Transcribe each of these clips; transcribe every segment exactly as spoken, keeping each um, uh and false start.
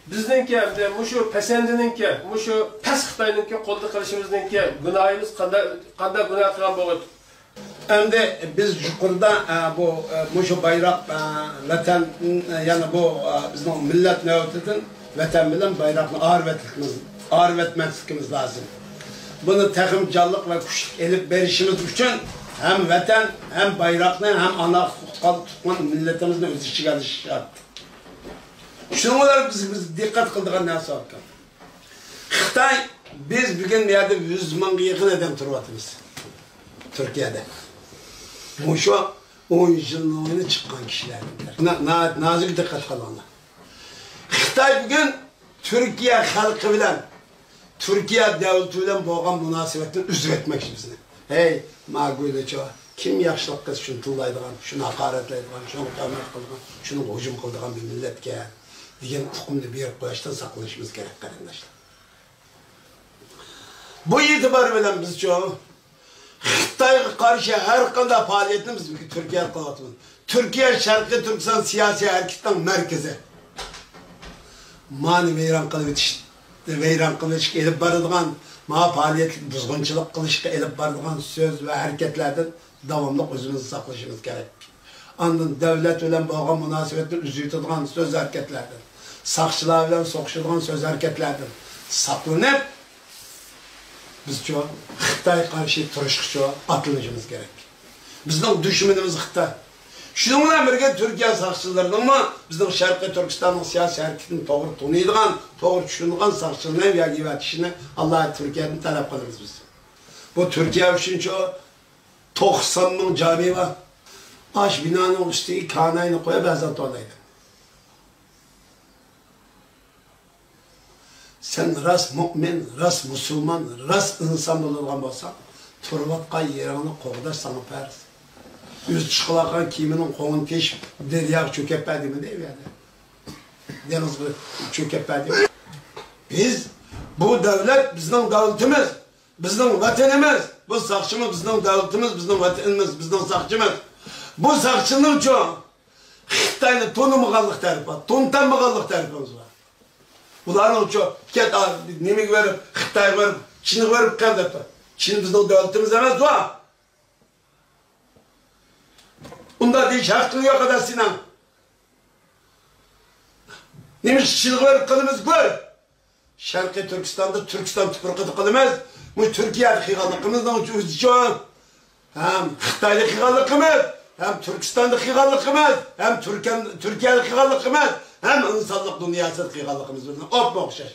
بىزنىڭكى ھەمدە مۇشۇ پەسەندىنىڭكى، مۇشۇ پەس خىتاينىڭكى قولىدا قىلىشىمىزنىڭكى گۇناھىمىز قانداق، قانداق گۇناھ قىلغان بولغىيدۇق؟ ئەمدى بىز يۇقىرىدا، ئە، بۇ، ئە، مۇشۇ بايراق، ئە، ۋەتەن، ئە، يەنى بۇ، ئە، بىزنىڭ مىللەت نۆۋىتىدىن ۋەتەن بىلەن بايراقنى ئايرىۋەتمەسلىكىمىز، ئايرىۋەتمەسلىكىمىز لازىم. بۇنى تېخىمۇ جانلىق ۋە كۈچلۈك ئېلىپ بېرىشىمىز ئۈچۈن ھەم ۋەتەن، ھەم بايراقنى، ھەم ئانا تۇتقان، تۇتقان مىللىتىمىزنى ئۆز ئىچىگە ئېلىش شەرت. شۇنىڭ بىلەن بىز، بىز دىققەت قىلىدىغان نەرسە بار. خىتاي، بىز بۈگۈن بۇ يەردە يۈز مىڭغا يېقىن ئادەم تۇرۇۋاتىمىز. تۈركىيەدە. مۇشۇ ئون يىلنىڭ چىققان كىشىلەر. نا-، نا-، نازۇك دىققەت قىلىڭلار. خىتاي بۈگۈن تۈركىيە خەلقى بىلەن، تۈركىيە دۆلىتى بىلەن بولغان مۇناسىۋەتنى ئۈزۈۋەتمەكچى بىزنى. ھەي، ماگۇيلىچۇ، كىم ياخشىلىق قىلسا شۇنى تىللايدىغان، شۇنى ھاقارەتلەيدىغان، شۇنىڭغا تۆھمەت قىلىدىغان، شۇنىڭغا ھۇجۇم قىلىدىغان بىر مىللەتكەن دېگەن ئۇقۇمنى بېرىپ قويۇشتىن ساقلىنىشىمىز كېرەك، قېرىنداشلار. بۇ ئېتىبار بىلەن بىزچۇ، خىتايغا قارشى ھەر قانداق پائالىيەتنى بىز تۈركىيەدە قىلىۋاتىمىز. تۈركىيە شەرقىي تۈركىستان سىياسىي ھەرىكىتىنىڭ مەركىزى. مانى ۋەيران قىلىۋېتىش، ۋەيران قىلىۋېتىشكە ئېلىپ بارىدىغان، ما پائالىيەتلىك بۇزغۇنچىلىق قىلىشقا ئېلىپ بارىدىغان سۆز ۋە ھەرىكەتلەردىن داۋاملىق ئۆزىمىزنى ساقلىشىمىز كېرەك. ئاندىن دۆلەت بىلەن بولغان مۇناسىۋەتنى ئۈزۈۋېتىدىغان سۆز ھەرىكەتلەردىن، ساقچىلار بىلەن سوقۇشىدىغان سۆز ھەرىكەتلەردىن ساقلىنىپ، بىزچۇ خىتايغا قارشى تۇرۇشقىچۇ ئاتلىنىشىمىز كېرەك. بىزنىڭ دۈشمىنىمىز خىتاي. شۇنىڭ بىلەن بىرگە تۈركىيە ساقچىلىرىنىڭمۇ بىزنىڭ شەرقىي تۈركىستاننىڭ سىياسىي ھەرىكىتىنى توغرا تونۇيدىغان، توغرا چۈشىنىدىغان ساقچىلارنى ھەم يەرگە ئەۋەتىشىنى ئاللا تۈركىيەدىن تەلەپ قىلىمىز بىز. بۇ تۈركىيە ئۈچۈنچۇ توقسان مىڭ جامى بار. ئاش بىنانىڭ ئۈستىگە كاناينى قويۇپ، ئەزان توۋلايدۇ. سەن راست مۇئمىن، راست مۇسۇلمان، راست ئىنسان بولىدىغان بولساڭ، تۇرۇۋاتقان يېرىڭنى قوغداش ساڭا پەرز. ئۆزى چىقىۋالغان كىيىمىنىڭ قوڭىنى تېشىپ، دەرياغا چۆكۈپ بەر دېمىدى ئۇ يەردە. دېڭىزغا چۆكۈپ بەر دېمىدى. بىز، بۇ دۆلەت بىزنىڭ دۆلىتىمىز، بىزنىڭ ۋەتىنىمىز. بۇ ساقچىمۇ بىزنىڭ دۆلىتىمىز، بىزنىڭ ۋەتىنىمىز، بىزنىڭ ساقچىمىز. بۇ ساقچىنىڭچۇ خىتاينى تونۇمىغانلىق تەرىپى بار، تونۇتالمىغانلىق تەرىپىمىز بار. ئۇلارنىڭچۇ، كەت، ئا، نېمىگە بېرىپ، خىتايغا بېرىپ، چىنغا بېرىپ قىل دەپتۇ. چىن بىزنىڭ دۆلىتىمىز ئەمەس بۇ. ئۇنداق دېيىش ھەققىڭ يوق ئەدە سېنىڭ. نېمىشقا چىنغا بېرىپ قىلىمىز بۇ؟ شەرقىي تۈركىستاندا تۈركىستان تۇپرىقىدا قىلىمىز. مۇشۇ تۈركىيەدە قىلغانلىقىمىزنىڭ ئۆزىچۇ ھەم خىتايدا قىلغانلىقىمىز، ھەم تۈركىستاندا قىلغانلىقىمىز، ھەم تۈركەن-، تۈركىيەدە قىلغانلىقىمىز، ھەم ئىنسانلىق دۇنياسىدا قىلغانلىقىمىز بىلەن ئوپمۇ ئوخشاش.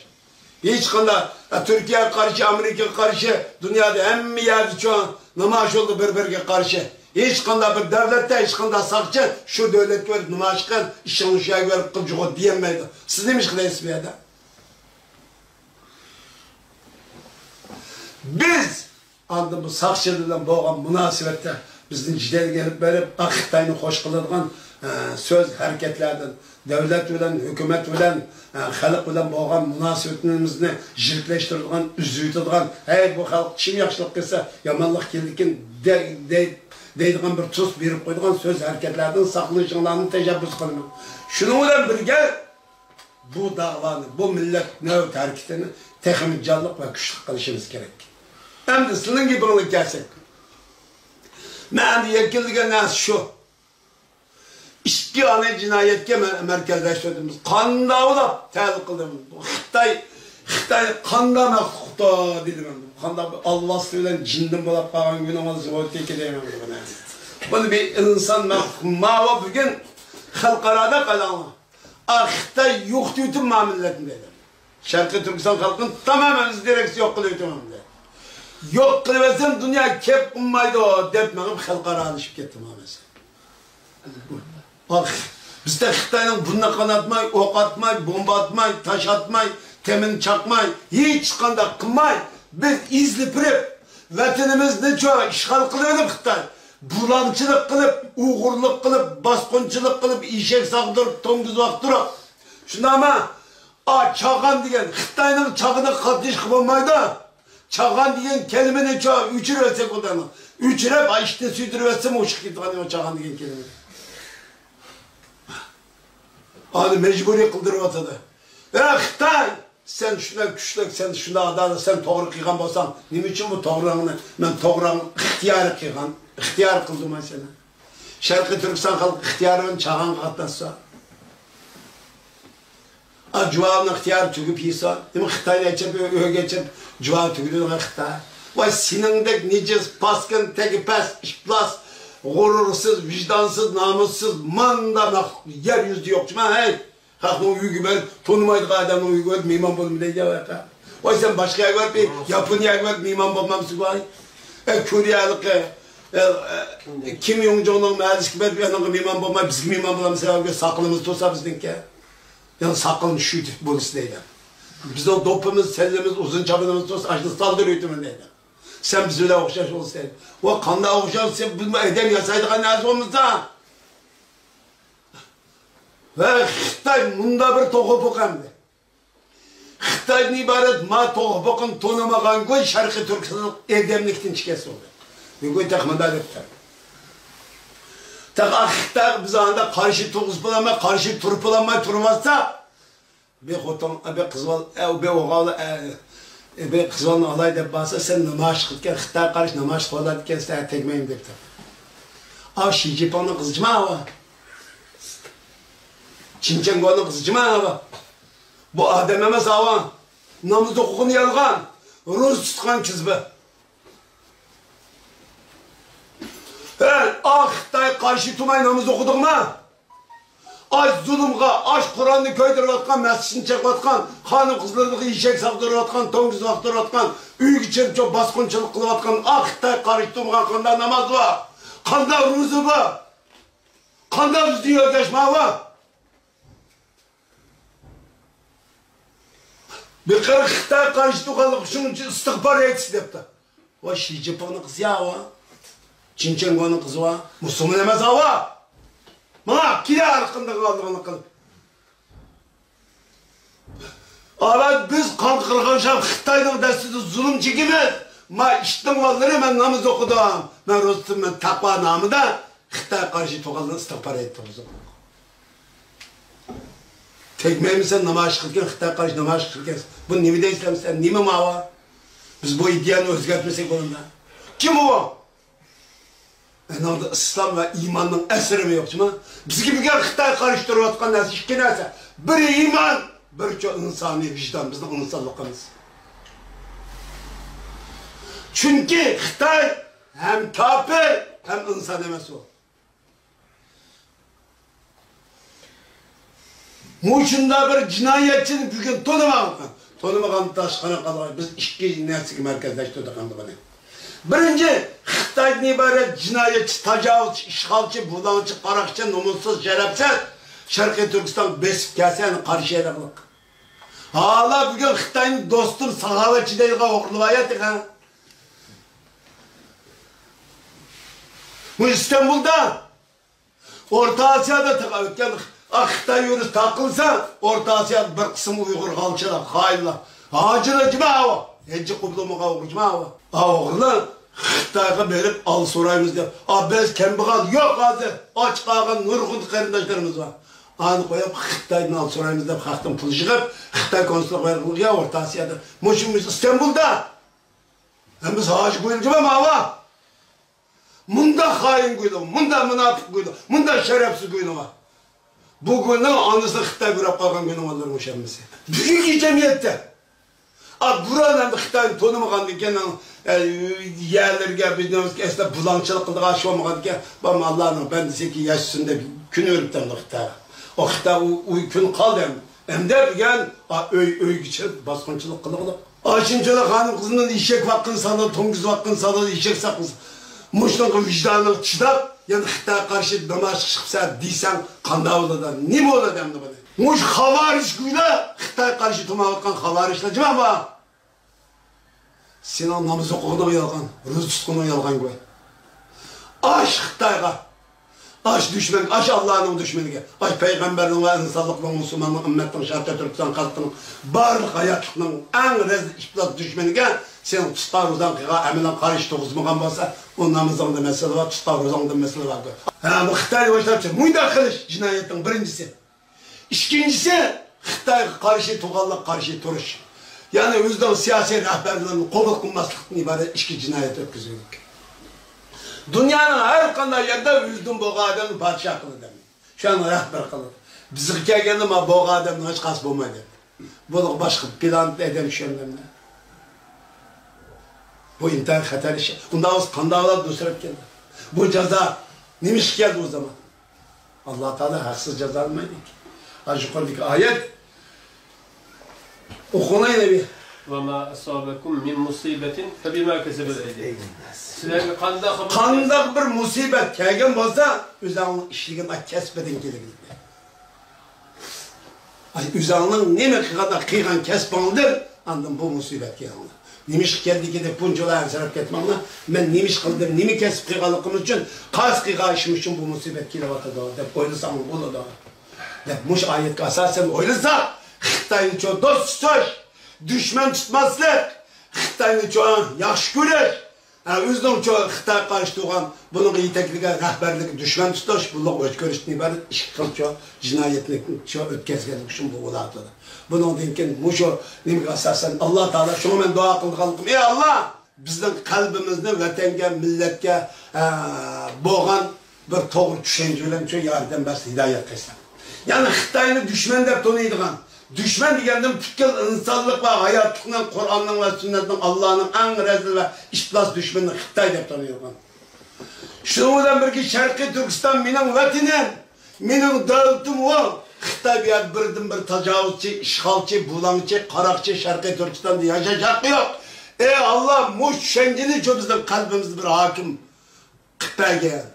ھېچقانداق، ئە، تۈركىيەگە قارشى، ئامېرىكىغا قارشى، دۇنيادا ھەممە يەردىچۇ نامايىش بولدى بىر-بىرىگە قارشى. ھېچقانداق بىر دۆلەتتە ھېچقانداق ساقچى شۇ دۆلەتكە بېرىپ نامايىش قىل، ئىشىڭنى شۇ يەرگە بېرىپ قىل جۇغۇت دېيەلمەيدۇ. سىز نېمە ئىش قىلايسىز بۇ يەردە؟ بىز ئاندىن بۇ ساقچى بىلەن بولغان مۇناسىۋەتتە بىزنى جېدەلگە ئېلىپ بېرىپ، ئا، خىتاينى خوش قىلىدىغان، ئە، سۆز ھەرىكەتلەردىن، دۆلەت بىلەن، ھۆكۈمەت بىلەن، ئە، خەلق بىلەن بولغان مۇناسىۋىتىمىزنى يىرىكلەشتۈرىدىغان، ئۈزۈۋېتىدىغان، ھەي، بۇ خەلق كىم ياخشىلىق قىلسا يامانلىق كېلىدىكىن دەي-، دەي-، دەيدىغان بىر تۇس بېرىپ قويىدىغان سۆز ھەرىكەتلەردىن ساقلىنىشىڭلارنى تەشەببۇس قىلىمەن. شۇنىڭ بىلەن بىرگە، بۇ داۋانى، بۇ مىللەت نۆۋەت ھەرىكىتىنى تېخىمۇ جانلىق ۋە كۈچلۈك قىلىشىمىز كېرەك. ئەمدى سىلىنىڭ گېپىڭلارغا كەلسەك، مەن ئەمدى يەتكۈزگەن نەرسە شۇ. ئىككى ئانا جىنايەتكە مە-، مەركەزلەشتۈردۇق. قانداق بولۇپ تەلىق قىلدىم؟ خىتاي، خىتاي قانداق مەخلۇقتا دېدىم مەن. قانداق بىر ئالۋاستى بىلەن جىندىن بولۇپ قالغان گۇناھىڭىز زاۋۇتكا كېلەيمەن بۇنى. بۇنى بىر ئىنسان مەخلۇق. ماۋۇ بۈگۈن خەلقئارادا قالاڭلار. ئا، خىتاي يوقىتىۋېتىپ ما مىللەتنى دەيدۇ. شەرقىي تۈركىستان خەلقىنى تامامەن ئىز دېرەكسىز يوق قىلىۋېتىمەن دەيدۇ. يوق قىلىۋەتسەم دۇنيا كەپ قىلمايدۇ دەپ مېڭىپ خەلقئارالىشىپ كەتتى ما مەسىلە. ئا، بىزدە خىتاينىڭ بۇرنى قاناتماي، ئوق ئاتماي، بومبا ئاتماي، تاش ئاتماي، تېمىنى چاقماي، ھېچقانداق قىلماي، بىز ئېزىلىپ بېرىپ، ۋەتىنىمىزنى چۇ ئىشغال قىلىۋېلىپ خىتاي، بۇلاڭچىلىق قىلىپ، ئوغرىلىق قىلىپ، باسقۇنچىلىق قىلىپ، ئېشەك ساغدۇرۇپ، توڭگۇز باقتۇرۇپ. شۇنداقمۇ؟ ئا، چاغان دېگەن، خىتاينىڭ چاغىنىغا قاتنىشىشقا بولمايدۇ. چاغان دېگەن كەلىمىنى چا-، ئۆچۈرۈۋەتسەك بولىدۇ. ئۆچۈرۈپ، ئا، ئىشتىن سۆيدۈرۈۋەتسىمۇ ئوشۇق كېتىدىغان چاغان دېگەن كەلىمە. ئانى مەجبۇرىي قىلدۇرۇۋاتىدۇ. ئە خىتاي! سەن شۇنداق كۈچلۈك، سەن شۇنداق ئادالەت، سەن توغرا قىلغان بولساڭ، نېمە ئۈچۈن بۇ توغراڭنى، مەن توغراڭ ئىختىيارى قىلغان، ئىختىيار قىلدىم مەن سېنى. شەرقىي تۈركىستان خەلقى ئىختىيارىنى چاغانغا قاتناشسا. ئا، جۇۋاۋنىڭ ئىختىيارى تۈگۈپ يېسا. نېمە خىتاينى ئېچىپ، ئۆ-، ئۆيگە ئېچىپ، جۇۋاۋ تۈگىدىغان خىتاي. ۋاي سېنىڭدەك نىجىس، پاسكىن، تېگى پەس، ئىپلاس، غۇرۇرسىز، ۋىجدانسىز، نامۇسسىز، ماندا يەر يۈزىدە يوق جۇما، ھەي! خەقنىڭ ئۆيىگە بېرىپ، تونۇمايدىغان ئادەمنىڭ ئۆيىگە بېرىپ مېھمان بولما دەيدۇ ئاۋاقا. ۋاي سەن باشقا يەرگە بېرىپ، ياپونىيەگە بېرىپ مېھمان بولمامسىز ۋاي؟ ئە، كورېيەلىك، ئە، ئە، كىم يوڭ جوڭنىڭ مەھەللىسىگە بېرىپ، ئانىڭغا مېھمان بولماي، بىزگە مېھمان بولامسىز؟ ساقىلىمىز تۇرسا بىزنىڭكى. يەنى ساقىلىنى شۇيتۇپ بولسا دەيدۇ. بىزنىڭ دوپپىمىز، سەللىمىز، ئۇزۇن چاپىنىمىز تۇرسا، ئاشۇنى سالدۇرۇۋېتىمەن دەيدۇ. سەن بىز بىلەن ئوخشاش بولسا دەيدۇ. ۋا قانداق ئوخشاش؟ سەن بىز ئادەم ياسايدىغان نەرسە بولمىسا. ۋە خىتاي مۇندا بىر توخۇ پوقى ئەمدى. خىتايدىن ئىبارەت ما توخۇ پوقىنى تونۇمىغان گۇي شەرقىي تۈركىستان ئادەملىكتىن چىقىسى بولدى. بۈگۈن تېخى مۇندا دەپتۇ. تېخى خىتايغا بىز ئاندا قارشى تۇرغۇزۇپ بولالماي، قارشى تۇرۇپ بولالماي تۇرۇۋاتسا، بىر خوتۇن، بىر قىز بال، ئە، بىر ئوغۇل، ئە، بىر قىز بالىنى ئالاي دەپ بارسا، سەن نامايىش قىلىدىكەن، خىتايغا قارشى نامايىش قىلىۋالىدىكەنسەن، تەگمەيمەن دەپتۇ. ئا، شى جىنپىڭنىڭ قىزى جىما ئاۋا. چىن چىڭگوۋنىڭ قىزى جىما ئاۋا. بۇ ئادەم ئەمەس ئاۋا. ناماز ئوقۇغىنى يالغان. روزا تۇتقان كېزبە. ھە، ئا خىتاي قارشى تۇرماي ناماز ئوقۇدۇڭما؟ ئاش زۇلۇمغا، ئاش قۇرئاننى كۆيدۈرۈۋاتقان، مەسچىتنى چېقىۋاتقان، خانىم قىزلىرىغا ئېشەك ساقتۇرۇۋاتقان، توڭگۇز باقتۇرۇۋاتقان، ئۆيگە چىرىپ چوپ باسقۇنچىلىق قىلىۋاتقان ئا خىتاي قارشى تۇرمىغان قانداق ناماز بار؟ قانداق روزا بار؟ قانداق بىزنى يۆگەش ماۋۇ؟ بىر قىرىق خىتاي قارشى تۇرغانلىقى ئۈچۈن ئىستىغپار ئېيتسا دەپتۇ. ۋا شى جىنپىڭنىڭ قىزى يا ۋا. چىن چىڭگوۋنىڭ قىزى ۋا. مۇسۇلمان ئەمەس ئاۋا. ماڭا كېلە ھەر قانداق ئالدىغانلىق قىلىپ. ئاۋا بىز قان قىرغان شام خىتاينىڭ دەستىدە زۇلۇم چېكىمىز. ما ئىتنىڭ بالىلىرى مەن ناماز ئوقۇدۇم. مەن روزا تۇتتۇم، مەن تەقۋا نامىدا خىتايغا قارشى تۇرغانلار ئىستىغپار ئېيتتى. تەگمەيمىسەن، نامايىش قىلىدىكەن، خىتايغا قارشى نامايىش قىلىدىكەن. بۇ نېمە دەيسىلەر سەن؟ نېمە ماۋا؟ بىز بۇ ئىدىيەنى ئۆزگەرتمىسەك بولمايدۇ. كىم ئۇ؟ ئەنىڭدە ئىسلام ۋە ئىماننىڭ ئەسىرىمۇ يوق جۇما. بىزگە بۈگۈن خىتايغا قارشى تۇرۇۋاتقان نەرسە ئىككى نەرسە. بىرى ئىمان، بىرى ئىنسانىي ۋىجدان، بىزنىڭ ئىنسانلىقىمىز. چۈنكى خىتاي ھەم كاپىر، ھەم ئىنسان ئەمەس ئۇ. مۇشۇنداق بىر جىنايەتچىنى بۈگۈن تونۇماۋاتقان. تونۇمىغان تاشقىرى قالغان بىز ئىككى نەرسىگە مەركەزلەشتۈردۇق ئەمدى بۇنى. بىرىنچى، خىتايدىن ئىبارەت جىنايەتچى، تاجاۋۇزچى، ئىشغالچى، بۇلاڭچى، قاراقچى، نومۇسسىز، شەرەپسىز شەرقىي تۈركىستانغا بېسىپ كەلسە، يەنە قارشى ئېلىقلىق. ھالا بۈگۈن خىتاينى دوستۇم، ساخاۋەتچى دەيدىغان ئوغرىلار بار يا تېخى. بۇ ئىستانبۇلدا ئورتا ئاسىيادا تاقا ئۆتكەن، ئا، خىتاي يۈرۈس تاقىلسا، ئورتا ئاسىيادا بىر قىسىم ئۇيغۇر غالچىلار، خائىنلار، ھاجىلار جىما ئاۋۇ، ھەججى قوبۇللىمىغان ئۇيغۇر جىما ئاۋۇ. ئا، ئوغرىلار خىتايغا بېرىپ ئال سورايمىز دەپ، ئا، بىز كەمبەغەل يوق ھازىر، ئاچ قالغان نۇرغۇن قېرىنداشلىرىمىز بار. ئانى قويۇپ، خىتايدىن ئال سورايمىز دەپ، خەقتىن پۇل يىغىپ، خىتاي كونسۇللۇقىغا بېرىپ، يا ئورتا ئاسىيادا، مۇشۇ، مۇشۇ ئىستانبۇلدا، ھەم بىز ھاجى گويل جىما ئاۋۇ. مۇنداق خائىن گۇيلۇڭ، مۇنداق مۇناپىق گۇيلۇڭ، مۇنداق شەرەپسىز گۇيلۇڭ بار. بۇ گۇيلۇڭ ئانىسىنى خىتاي بۇراپ قالغان گۇيلۇڭلار مۇشۇ ھەممىسى. بۈگۈنكى جەمئىيەتتە، ئا، بۇرۇن ئەمدى خىتاينى تونۇمىغاندىكىن، ئە، يەرلىرىگە، بىزنىڭ ئەسلى بۇلاڭچىلىق قىلىدىغان ئىش بولمىغاندىكىن، بۇ ئاللانىڭ بەندىسى ياشىسۇن دەپ كۈن ئۆرۈپتۇ خىتاي. ئۇ خىتاي ئۇ، ئۇ كۈن قالدى ئەمدى. ئەمدى بۈگۈن، ئا، ئۆي، ئۆيگە چىقىپ باسقۇنچىلىق قىلىدۇ. ئاشۇنچىلا خانىم قىزنىڭ ئېشەك باققىنى سالىدۇ، توڭگۇز باققىنى سالىدۇ، ئېشەك ساقلىسا. مۇشۇنىڭغا ۋىجدانىڭ چىداپ، يەنە خىتايغا قارشى نامايىش چىقىپسەن دېسەڭ، قانداق بولىدۇ؟ نېمە بولىدۇ ئەمدى بۇنى؟ مۇشۇ خاۋارىج گۇيلار خىتايغا قارشى تۇرمايۋاتقان خاۋارىجلار جىما بار. سېنىڭ ناماز ئوقۇغىنىڭ يالغان، روزا تۇتقىنىڭ يالغان گۇي. ئاش خىتايغا. ئاش دۈشمەنگە، ئاش ئاللانىڭ دۈشمىنىگە، ئاش پەيغەمبەرنىڭ ۋە ئىنسانلىقنىڭ، مۇسۇلماننىڭ، ئۈممەتنىڭ، شەرقىي تۈركىستان خەلقىنىڭ بارلىق ھاياتلىقنىڭ ئەڭ رەزىل ئىپلاس دۈشمىنىگە سېنىڭ تۇتقان روزاڭ قىلغان ئەمىلىڭ قارشى تۇرغۇزمىغان بولسا، ئۇ نامىزىڭدا مەسىلە بار، تۇتقان روزاڭدا مەسىلە بار. ھە، بۇ خىتاينى باشلاپچۇ مۇنداق قىلىش جىنايەتنىڭ بىرىنچىسى. ئىككىنچىسى، خىتايغا قارشى تۇرغانلىق، قارشى تۇرۇش. يەنى ئۆزىنىڭ سىياسىي رەھبەرلىرىنى قوبۇل قىلماسلىقتىن ئىبارەت ئىككى جىنايەت ئۆتكۈزگۈلۈك. دۇنيانىڭ ھەر قانداق يەردە ئۆزىدىن بولغان ئادەمنى پادىشاھ قىلىدۇ. شۇنى رەھبەر قىلىدۇ. بىزگە كەلگەندە، ما بولغان ئادەمنىڭ ھېچقايسى بولمايدۇ. بۇنىڭغا باشقا پىلان ئادەم چۈشەندىمۇ؟ بۇ ئىنتايىن خەتەر ئىش. ئۇنداق بولسا قانداق بولاتتى نۇسرەت كەلدى؟ بۇ جازا نېمە ئىشقا كەلدى ئۇ زامان؟ ئاللا تائالا ھەقسىز جازالىمايدۇ. ھە، يۇقىرىدىكى ئايەت. ئوقۇڭلار يەنە بىر. وما أصابكم من مصيبة فبما كسبت أيديكم. سىلەرگە قانداق بىر قانداق بىر مۇسىبەت كەلگەن بولسا، ئۆزۈڭنىڭ ئىشلىگەن كەسپىدىن كېلىدۇ. ئاي، ئۆزۈڭنىڭ نېمە قىلغان، قىلغان كەسپىڭدىن ئاندىن بۇ مۇسىبەت كەلگەن. نېمىشقا كەلدىكى دەپ بۇنچىلا ئەنسىرەپ كەتمەڭلار. مەن نېمە ئىش قىلدىم، نېمە كەسىپ قىلغانلىقىم ئۈچۈن، قايسى قىلغان ئىشىم ئۈچۈن بۇ مۇسىبەت كېلىۋاتىدۇ دەپ ئويلىساڭ بولىدۇ. دەپ مۇشۇ ئايەتكە ئاساسەن ئويلىساق، خىتاينى چوڭ دوست تۇتۇش، دۈشمەن تۇتماسلىق، خىتاينى چوڭ ياخشى كۆرۈش، ھە، ئۆزىنىڭ چوڭ خىتايغا قارشى تۇرغان، بۇنىڭغا يېتەكلىگەن رەھبەرلىككە دۈشمەن تۇتۇش، بۇلارغا ئۆچ كۆرۈشتىن ئىبارەت ئىككى خىل چوڭ جىنايەتنى چوڭ ئۆتكەزگەنلىكى ئۈچۈن بۇ بولۇۋاتىدۇ. بۇنىڭدىن كېيىن مۇشۇ نېمىگە ئاساسەن ئاللا تائالا، شۇڭا مەن دۇئا قىلىدىغانلىقىم، ئەي ئاللا! بىزنىڭ قەلبىمىزنى ۋەتەنگە، مىللەتكە، ئە، بولغان بىر توغرا چۈشەنچە بىلەن شۇ ياردەم بەرسە، ھىدايەت قىلسا. يەنى خىتاينى دۈشمەن دەپ تونۇيدىغان، دۈشمەن دېگەندىن پۈتكۈل ئىنسانلىق ۋە ھاياتلىقنىڭ، قۇرئاننىڭ ۋە سۈننەتنىڭ، ئاللانىڭ ئەڭ رەزىل ۋە ئىپلاس دۈشمىنى خىتاي دەپ تونۇيدىغان. شۇنىڭ بىلەن بىرگە شەرقىي تۈركىستان مېنىڭ ۋەتىنىم. مېنىڭ دۆلىتىم ئۇ. خىتاي بۇ يەردە بىردىنبىر تاجاۋۇزچى، ئىشغالچى، بۇلاڭچى، قاراقچى، شەرقىي تۈركىستاندا ياشاش ھەققى يوق. ئەي ئاللا، مۇشۇ چۈشەنچىنى شۇ بىزنىڭ قەلبىمىزدە بىر ھاكىم قىلىپ بەرگىن.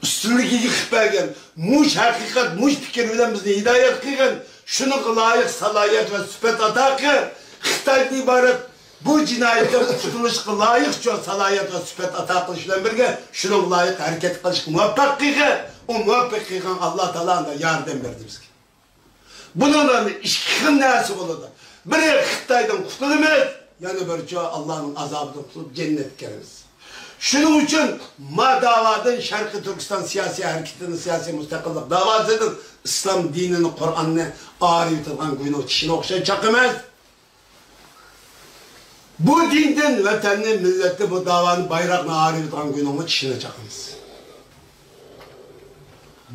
ئۈستۈنلۈكىگە قىلىپ بەرگىن. مۇشۇ ھەقىقەت، مۇشۇ پىكىر بىلەن بىزنى ھىدايەت قىلغىن. شۇنىڭغا لايىق سالاھىيەت ۋە سۈپەت ئاتا قىل. خىتايدىن ئىبارەت بۇ جىنايەتتىن قۇتۇلۇشقا لايىق شۇ سالاھىيەت ۋە سۈپەت ئاتا قىلىش بىلەن بىرگە، شۇنىڭغا لايىق ھەرىكەت قىلىشقا مۇۋەپپەق قىلغىن. ئۇ مۇۋەپپەق قىلغان ئاللا تائالا ئاندا ياردەم بەردى بىزگە. بۇنىڭدىن ئىككى خىل نەرسە بولىدۇ. بىرى خىتايدىن قۇتۇلىمىز، يەنە بىرىچە ئاللانىڭ ئازابىدىن قۇتۇلۇپ جەننەتكە كىرىمىز. شۇنىڭ ئۈچۈن ما داۋادىن، شەرقىي تۈركىستان سىياسىي ھەرىكىتىنىڭ سىياسىي مۇستەقىللىق داۋاسىدىن ئىسلام دىنىنى، قۇرئاننى ئايرىۋېتىدىغان گۇينىڭ چىشىنى ئوخشاش چاقىمىز. بۇ دىندىن ۋەتەننى، مىللەتنى، بۇ داۋانى، بايراقنى ئايرىۋېتىدىغان گۇينىڭمۇ چىشىنى چاقىمىز.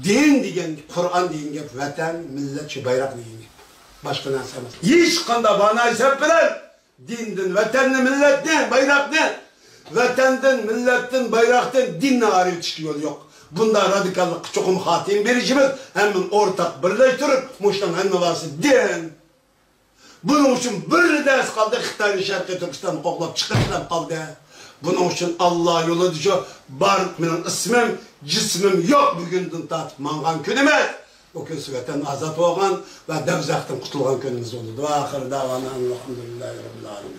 دىن دېگەن، قۇرئان دېگەن گەپ، ۋەتەن، مىللەت، شۇ بايراق دېگەن گەپ. باشقا نەرسە ئەمەس. ھېچقانداق مانا ھېساب بىلەن دىندىن ۋەتەننى، مىللەتنى، بايراقنى، ۋەتەندىن، مىللەتتىن، بايراقتىن، دىننى ئايرىۋېتىشكە يول يوق. بۇنداق رادىكاللىققا چوقۇم خاتىمە بېرىشىمىز، ھەممىنى ئورتاق بىرلەشتۈرۈپ، مۇشۇنىڭ ھەممىسى دىن. بۇنىڭ ئۈچۈن بىر نەرسە قالدى، خىتاينى شەرقىي تۈركىستاننى قوغلاپ چىقىرىشلا قالدى. بۇنىڭ ئۈچۈن ئاللا يولىدا شۇ بار مېنىڭ ئىسمىم، جىسمىم يوق بۈگۈندىن تارتىپ ماڭغان كۈنىمىز. ئۇ كۈنسى ۋەتەن ئازاد بولغان ۋە دەۋزەختىن قۇتۇلغان كۈنىمىز بولىدۇ. ۋە ئاخىر داۋانا ئەلھەمدۇلىللاھى رەببىل ئالەمىن.